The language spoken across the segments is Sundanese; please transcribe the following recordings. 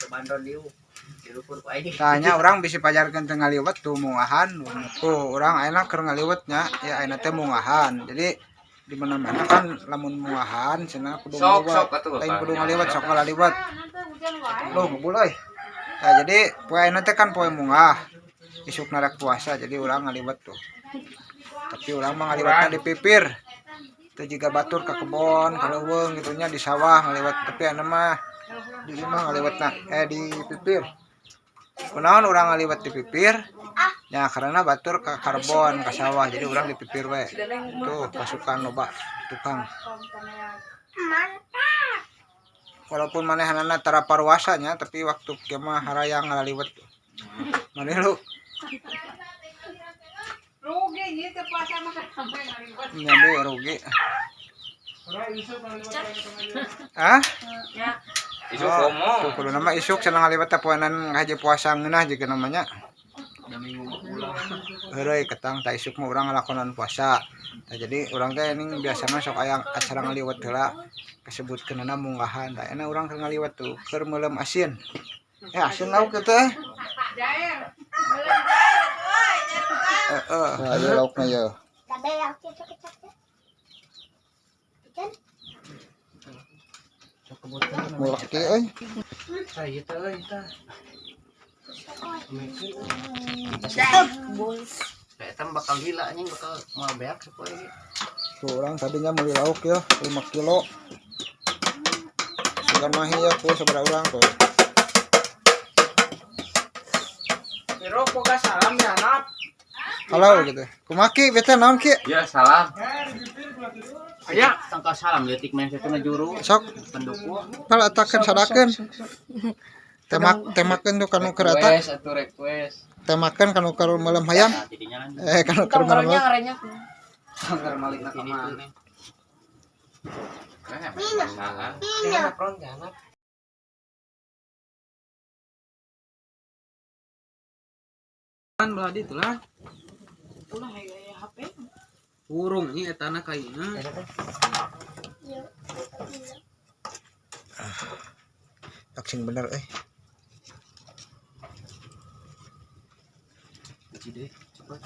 Bandon dieu. Dilukur ku aing. Tanya orang bisa pajarkeun teu ngaliwet tuh mungahan. Tuh urang ayeuna keur ngaliwetnya, ya ayeuna teh mungahan. Jadi di mana-mana kan lamun mungahan cenah kudu Sok, ngaliwet. sok atuh, Lain kudu Pak. Ngaliwet sok ngaliwet. Loh, ngebul euy. Nah, jadi poe ayeuna teh kan poe mungah. Isuk rek puasa, jadi urang ngaliwet tuh. Tapi urang mah ngaliwetna di pipir. Itu juga batur ke kebon, ke leuweung gitu nya, di sawah ngaliwet, tapi ayeuna mah di imah ngaliwetna di pipir. Kunaon urang ngaliwet di pipir? Ya karena batur ke karbon ke sawah, jadi urang di pipir we. Tuh pasukan loba tukang. Walaupun manehanana tara paruasanya, tapi waktu kieu mah harayang ngaliwet. Maneh lu Rugi gitu puasa mah sampai ngaliwet. Nya Bu rugi. Ah? Ya. Isuk komo. Tuh kudu nama isuk cenah ngaliwet teh poenan haji puasa ngeunah juga namanya. Da minggu mah pulang. Heureuy ketang tah isuk mah urang ngalakonan puasa. Tah jadi urang teh ning biasana sok aya acara ngaliwet heula kasebutkeunana munggahan. Tah enak urang keur ngaliwet tuh keur meuleum asin. Eh, asin lauk kieu teh. Jair. Belum jair euy, jair tukang. Heeh. Nah, ieu laukna ye. Mulak kieu euy. Tah ieu teh euy tah. Eta bakal gila anjing, bakal moal beak sapoe ge. Tuh urang tadinya meuli lauk ya 5 kilo. Sugan mahi ya tuh sabaraha urang tuh. Pero boga salam ya nap. Halo gitu. Kumaha Ki, beta naon Ki? Ya salam. Aya. Tangka salam leutik main satuna juru Sok pendukung. pal atakeun sadakeun. Temak temakeun tuh kanu keur eta. Request atuh request. Temakeun kanu keur meuleum hayam. Nah, jadinya kan Eh, kanu keur meuleum. Tong renyah. Anggar malikna ka maneh. Salam. Kan belah ditu lah. Ulah aya HP. Urung ieu etana kaina. Tak sing bener euy. Hiji deui, cepet.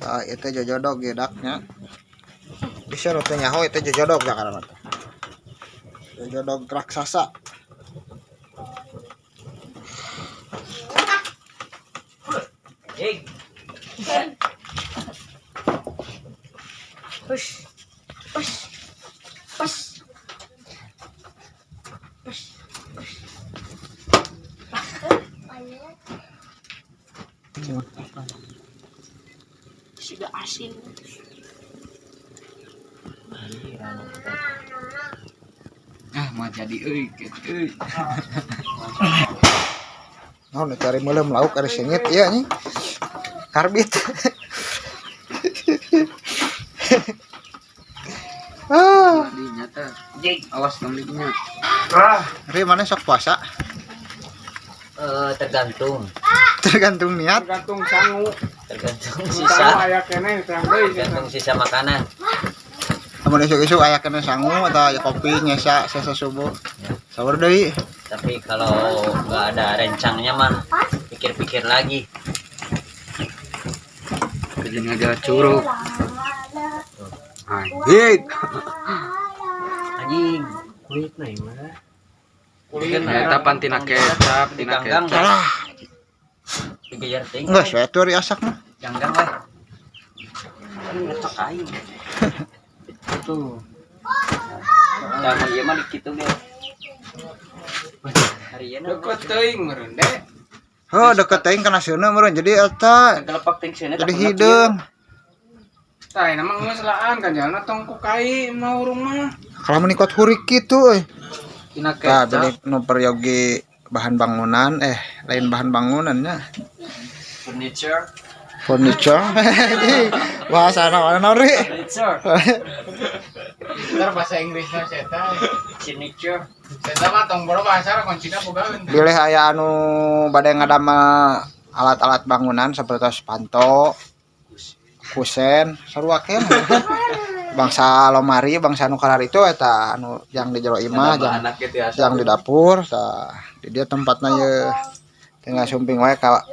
Tah ieu teh jojodog gedaknya. Bisa nu teu nyaho ieu teh jojodog ya karana teh. Jojodog raksasa. Jig. Push. Push. Push. Push. Push. Sudah asin. Ah, mau jadi euy kieu euy. Naon cari meuleum lauk ari sengit ieu anjing. Karbit. Ah, Di nyata. Jig. Awas tong dinya. Ri mana sok puasa? Eh, tergantung, Tergantung niat. Tergantung sangu. tergantung Sangu sisa, aya keneh terang deui. tergantung sisa makanan. Lamun isuk-isuk aya kena sangu atau aya kopi nyesa sesa subuh. Sahur deui. Tapi kalau nggak ada rencangnya mah pikir-pikir lagi. Kejeng aja curug. Anjing. Anjing. Kulit na ieu mah. Kulit eta pan tina kecap, tina Diganggang kecap. Alah, digejar ting. geus we atuh ari asak mah. Ganggang lah. Kan ngetok aing. Tuh. Nah, mun ieu mah dikitu ge. Hari ieu Deket teuing meureun dek. Heuh, deket teuing kana seuneu meureun jadi eta Gelepak ting seuneu jadi hideung. Tah, ini mah geus laan kan jalan tong ku kai mau urung mah. Kalau menikot hurik kitu euy. Tina Tah kecap. beli nu peryogi bahan bangunan, eh lain bahan bangunannya Furniture. Furniture. Bahasa naon ri? Furniture. Ntar bahasa Inggrisnya saya Signature. Saya mah tong boro bahasa kuncina bogaeun. Bilih aya anu bade ngadamel alat-alat bangunan seperti panto, kusen, sarua keneh. Bangsa lomari, bangsa nu kalar itu eta anu jang di jero imah, jang Anak gitu ya. Jang di dapur, tah di dia tempatna ye tinggal sumping wae ka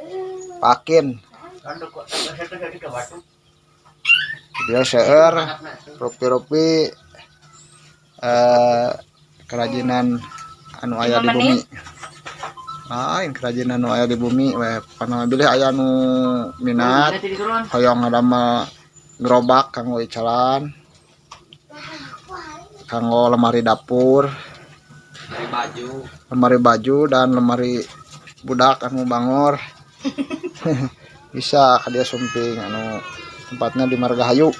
pakin. Dia seueur rupi-rupi kerajinan anu aya di bumi. Lain kerajinan anu aya di bumi we panabilih bilih aya nu minat hoyong ngadamel gerobak kanggo icalan, kanggo lemari dapur, Dari baju. Lemari baju dan lemari budak anu bangor bisa ka dia sumping anu tempatnya di Margahayu.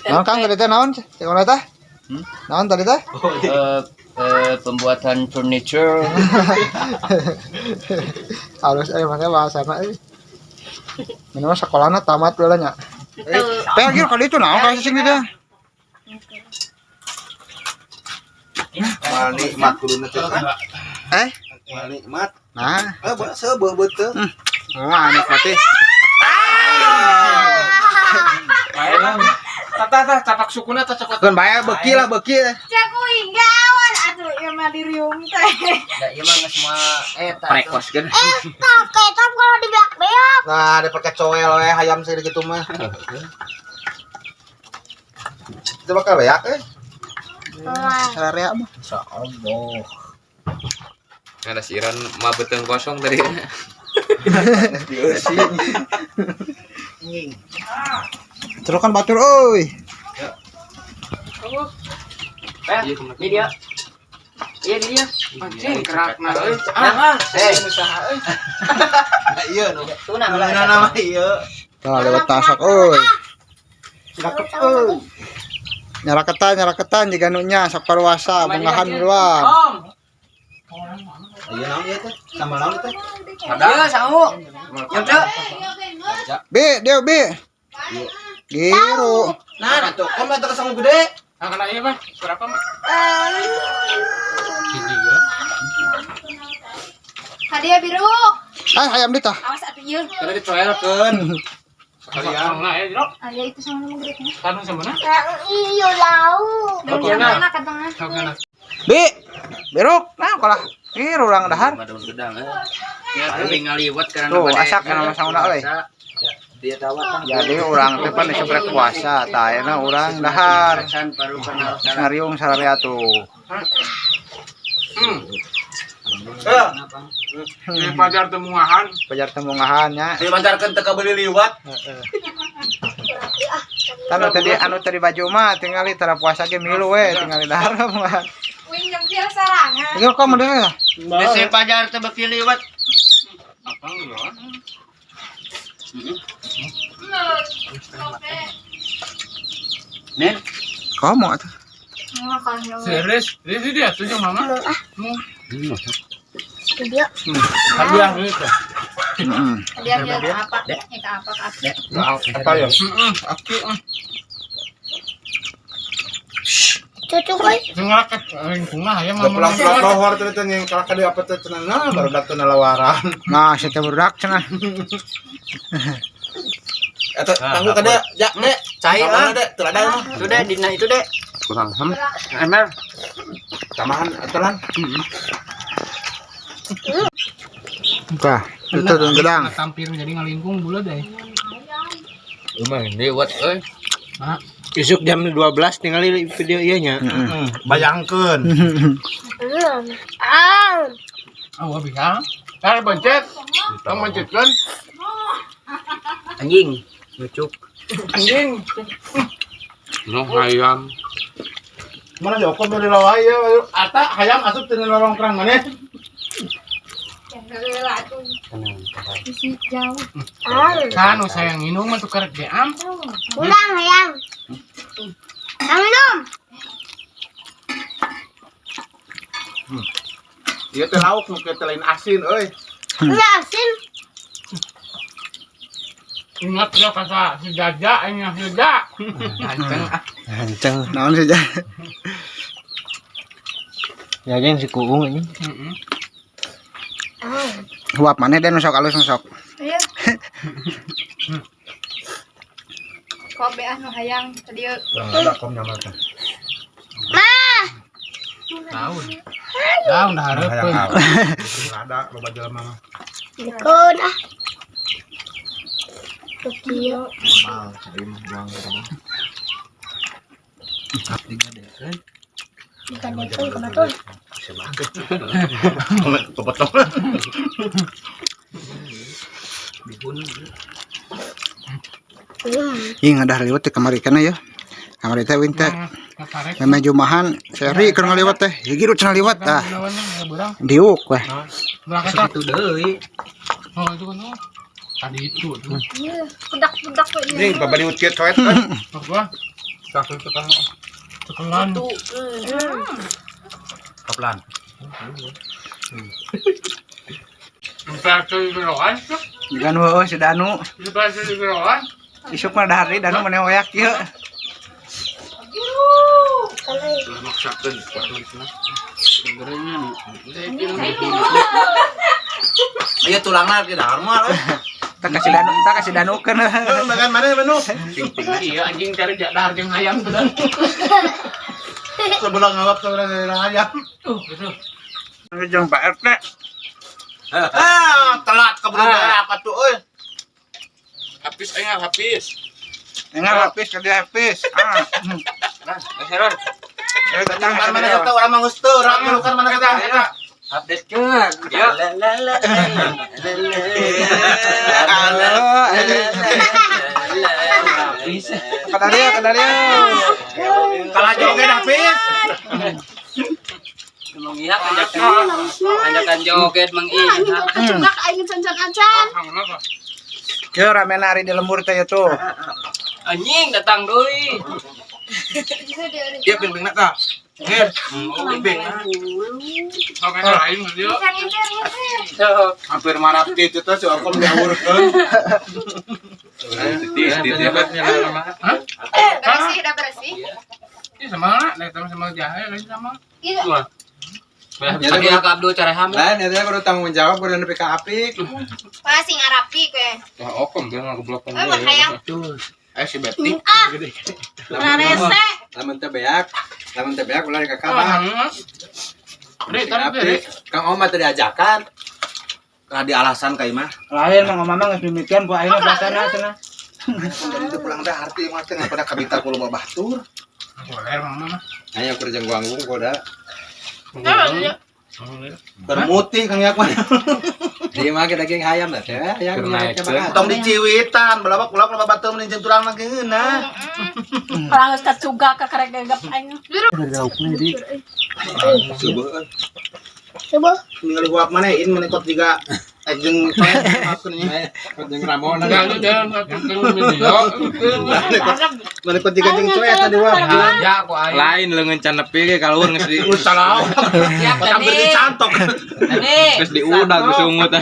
Naon, Kang, tadi teh naon? Cek teh? Naon tadi teh? Pembuatan furniture. Halus mana bahasana euy. Minimal sekolahna tamat heula nya. Teh gitu kali itu naon kasih sing di dia. Mal nikmat kuduna teh. Eh, Mal nikmat. Nah, Eh, seubeuh beuteung. Wah, nikmati. Tata tah tapak sukuna tah cokot. Keun bae beuki lah beuki. Cek uing gawan atuh ieu mah diriung teh. Da ieu mah geus moal eta. Prekos kan. Tah kecap kalau dibeak-beak. Nah, dipake coel we hayam sih gitu mah. Itu bakal beak eh. Sararea mah. Insyaallah. Ada si Iran mah beteng kosong tadi. Dieusi. Cerokan batur euy. Eh, ini dia. Iya, ini dia. Anjing kerakna euy. Ah, eh, Nah, iya nu. tuh nah lah. Nah, nama iya. Tah lewat tasak euy. Cakep euy. Nyaraketan nyaraketan jiga nu nya sok paruasa bungahan duluan. Om. Iya naon ieu teh? Sambal naon teh? Iya, sangu. Yang cek. Bi, dia bi. Giru. Nah, atuh kom eta sangu gede. Nah, kena ieu mah berapa mah? Hadiah biru. Ah, hayam ditah. Awas atuh ieu. Tadi dicoelkeun. Sekalian. Nah, ya, Jero. Aya itu sama nu gede. Tanu sama mana? Iyo lau. Daun mana ka tengah. Sok Bi. Biruk. Nah, kalah. Giru urang dahar. Daun gedang eh. Ya, tapi ngaliwat karena Tuh, asak kana sanguna euy. Dia tawat. Jadi urang teh pan isuk rek puasa, tah ayeuna urang dahar. Baru kenal. Ngariung sararea tuh. Eh. Di pajar temungahan. Pajar temungahan nya. Dimancarkeun teu kabeuli liwat. Heeh. Tah anu tadi baju mah tingali tara puasa ge milu we tingali dahar mah. Uing nyempil sarangan. Ieu kok model ya? Bese pajar teh beuki liwat. Apa enggak? Nen, Komo atuh. Serius? Ini dia tuh mama. Video. Hadiah gitu. Heeh. Hadiah dia apa? Eta apa ka apa? Apa ya? Heeh, aki ah. Cucu koi. Sing ngeraket lingkungan hayang Udah pulang-pulang lohor teh teh yang kalak ka apa teh cenah nah baru datang nalawaran. Nah, si teh budak cenah. Eta tangguh ka dia, ya, Dek. Cai lah. Tambahan, Dek, teu ada mah. Itu deh, dina itu deh. Kurang hem. emang Tambahan aturan. Tah, itu daun gedang. Tampir jadi ngalingkung bulat deh. Emang liwat euy. Isuk jam 12 tinggal video iya nya. Heeh. Bayangkeun. Ah. Oh, bisa. Eh, pencet. Tong mencetkeun. Anjing, lucu. Anjing. No hayam. Mana Joko beli lawai ya. Ata hayam asup teu lorong terang maneh. Heula atuh. Isi jauh. Ah. Kan saya nginum mah tukar geam. Ulang ayam. Yang minum. Ieu teh lauk nu kieu teh lain asin euy. Udah asin. Ingat ya kata si Jaja, ini si Jaja. Hanceng ah. Hanceng. Naon sih, Ja? Ya yang si kuung ini. Heeh. Huap maneh den nu sok alus nu sok. Iya. Kobe anu hayang tadi. Ada kom nyaman teh. Mah. Naon? Naon dah hareupeun. Ada loba jelema mah. Dikon ah. Tokyo. Mal, cari mah buang ke rumah. Dikadekeun ka batur. Kepotong. Ih ngadah liwet teh kamari kana ya. Kamari teh wing teh. Memang jumahan seri keur ngaliwat teh. Hiji nu cenah liwat ah. Diuk weh. Itu deui. Oh, itu kan. Tadi itu tuh. Iya, pedak-pedak kok Ini babadi ucit coet. Apa? Satu tekan. Tekelan. Kaplan. Sampai jeroan. Jangan heueuh si Danu. Sampai jeroan. Isuk mah dahar deui Danu maneh oyak ieu. Maksakeun kuat mah. Ayo tulangna di dahar mah. Tak kasih Danu, tak kasih Danu keun. Makan mana menu? Iya anjing cari dahar jeung ayam tuh. Sebelah ngawak sebelah dari ayam. Tuh, gitu. Jeung Pak RT. Ah, telat keburu beak atuh euy. Habis aing habis. Enggak habis kerja habis. Ah. Nah, heran. Eh, datang Kan mana kata orang mah geus teu, urang kan mana kata. Update kan. Ya. La la la la. Habis. Kadaria, kadaria. Kalah joget habis. Mengihak anjakan joget mengihak. Kecugak aing cancan-acan. Kieu rame nari di lembur teh tuh. Anjing datang deui. Iya ping-pingna tah. Her, ping-ping. Oke, lain dia. Hampir marapti itu tuh si Okom diawurkeun. Titis, titis. Hah? Bersih, udah bersih. Iya sama lah, sama sama jahe lain sama. Iya. Tapi aku Abdul careham. Lain eta kudu tanggung jawab kudu nepi ka apik. Wah, sing ngarapi kowe. Wah, Okom dia ngageblok. Eh, mah hayang. Eh si Betty. Ah. Rarese. Lamun teu beak, lamun teu beak ulah dikakabah. Dek, tarik deh. Kang Oma teu diajakan. Lah di alasan ka imah. Lain Mang Omah mah geus mimitian ku ayeuna bahasana cenah. Jadi itu pulang teh arti mah teh pada kabita ku loba batur. Boleh mang mah. Ayo keur jeung guanggung koda. Bermutih Kang Yak mah. Di mah daging hayam dah teh, hayam Tong diciwitan, belabak-belabak loba batur mending jeung tulang lagi ngeunah. Orang geus kacugak ka karek gagap aing. Coba. Coba. Ningali huap mana in menekot juga jeung Jeung Ramon. Jalan jalan video. Menekot juga jeung coet tadi huap. Ya aku aing. Lain leungeun can nepi ge kaluhur geus di Geus salah. Hampir dicantok. geus diudag geus sungut.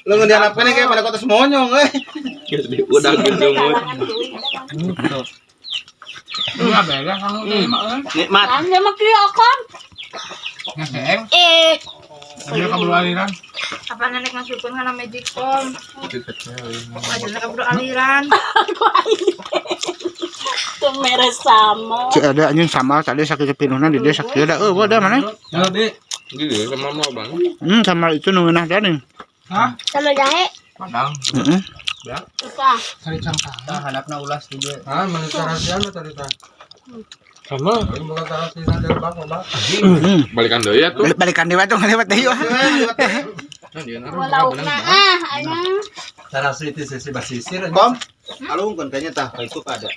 Leungeun diharapkeun ge menekot geus monyong euy. Geus diudag geus sungut. Enggak beda kamu teh mah euy. Nikmat. Kan dia mah kieu okon. Ngeseng. Eh, Ambil kabur aliran. Apa nenek ngasupkeun kana magic form. Wajahna kabur aliran. mere sama. Cek ada anjing samal tadi sakit pinuhna di desa kieu da eueuh da mana? Ya, Di. Gitu sama mau bang. Samal itu nu ngeunah teh nih. Hah? Sama jahe. Padang. Heeh. Apa? Cari cangkang. Hadapna ulas di dieu. Ah, mana tarasian tadi tah. Sama. Bukan tarasian dari bak bak. Balikan deui ya tuh. Balikan deui tuh ngalewat deui. Laukna ah, ayang. Tarasi itu sisi basisir. Kom. Alungkeun kayaknya tah ka itu ada.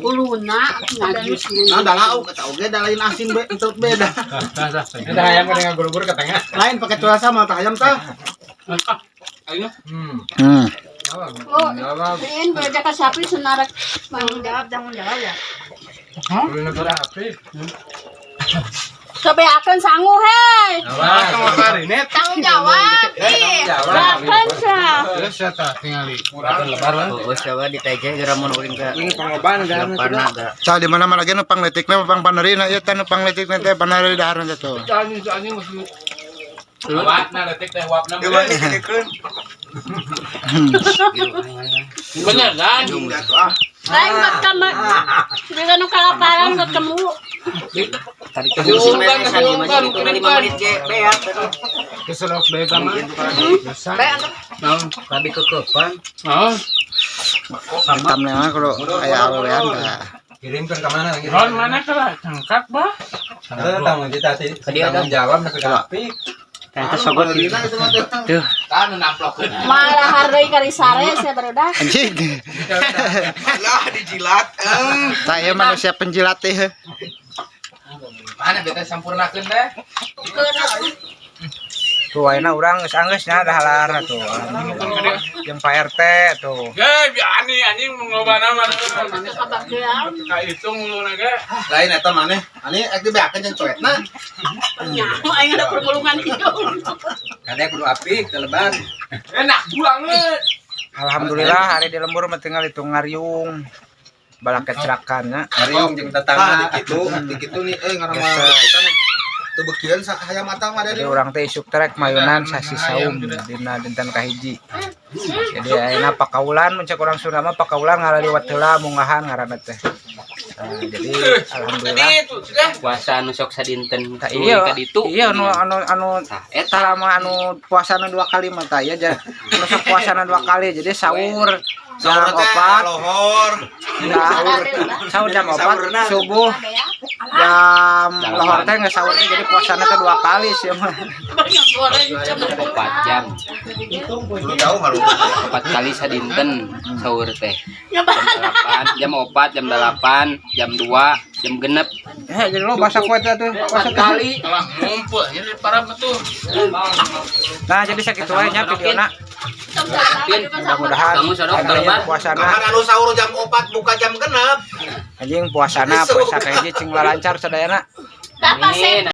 Uluna najis. Nah, da lauk eta oge da lain asin be itu beda. Ada ayam kan dengan gulubur ke tengah. Lain pakai cuasa mah tah ayam tah. Hmm. Oh, in belajar ka sapi senarak Tanggung jawab, tanggung jawab ya. Sobe akan sangu hei. Tanggung jawab. Ih. Akan sa. Terus saya tak tingali. Oh, siapa di TJ geura mun ulin ka. Ini pangobaan ada Leparna geura. Tah di mana-mana lagi nu pangletikna pang panerina ieu teh nu pangletikna teh paneri dahareun teh tuh. Anjing anjing mesti Wapna letik teh wapna. Bener kan? Lain buat kamu. Juga nu kalaparan buat kamu. Tadi tuh musim beresan ieu mah jadi 5 menit ge beak atuh. Keserok bae ka mah. Tapi kekepan. Oh, Hitam mah kalau aya awewean dah. Kirimkan ke mana lagi? Ron mana kalah cangkak bah? Tanggung kita sih. Tanggung jawab nepi ka api. Ternyata sogot gitu. Tuh. Kan namplokeun. Malah hargai kari sare sia barudak. Anjing. Lah dijilat. Tah ieu manusia penjilat teh. Mana beta sampurnakeun teh? Tuh ayeuna urang geus anggeus nya dahalar tuh. Alhamdulillah. Jeung Pak RT tuh. Ge, biani anjing lobana mah. Kabagean. Ka hitung uluna ge. Lain eta maneh. Ani ek dibeakeun jeung coetna. Nyaho aing ada permulungan hidung. Kadek kudu api keleban. Enak banget. Alhamdulillah hari di lembur mah tinggal itu ngariung. Balak kecelakaan Ngariung jeung Tah tetangga. di kitu nih ngaran mah eta mah teu beukieun hayam atang mah Jadi urang teh isuk trek mayunan sasi saum dina dinten kahiji. Jadi ayeuna pakaulan mun cek urang Sunda mah pakaulan ngalaliwat heula munggahan ngaranna teh. Nah, jadi alhamdulillah Itu sudah. Puasa anu sok sadinten Tah tuluy iya ka ditu. Iya anu anu anu Tah eta lama anu puasana dua kali mah tah ya anu sok puasana dua kali jadi sahur jam 4 lohor. sahur sahur jam 4 subuh jam lohor teh geus sahur teh jadi puasana teh dua kali sih mah. Banyak goreng. 4 jam. Lu jauh halu. 4 kali sadinten sahur teh. Jam 8, jam 4, jam 8, jam 2, jam genep. Eh jadi lo bahasa kue teh tuh puasa kali. Telah ngumpul ini parah betul. Nah jadi sakitu wae nya videona. Mudah-mudahan Kamu sodok aya kelebat. puasana Kapan anu sahur jam 4 buka jam 6. anjing puasana puasa kahiji cing lancar sadayana. Bapak Amin.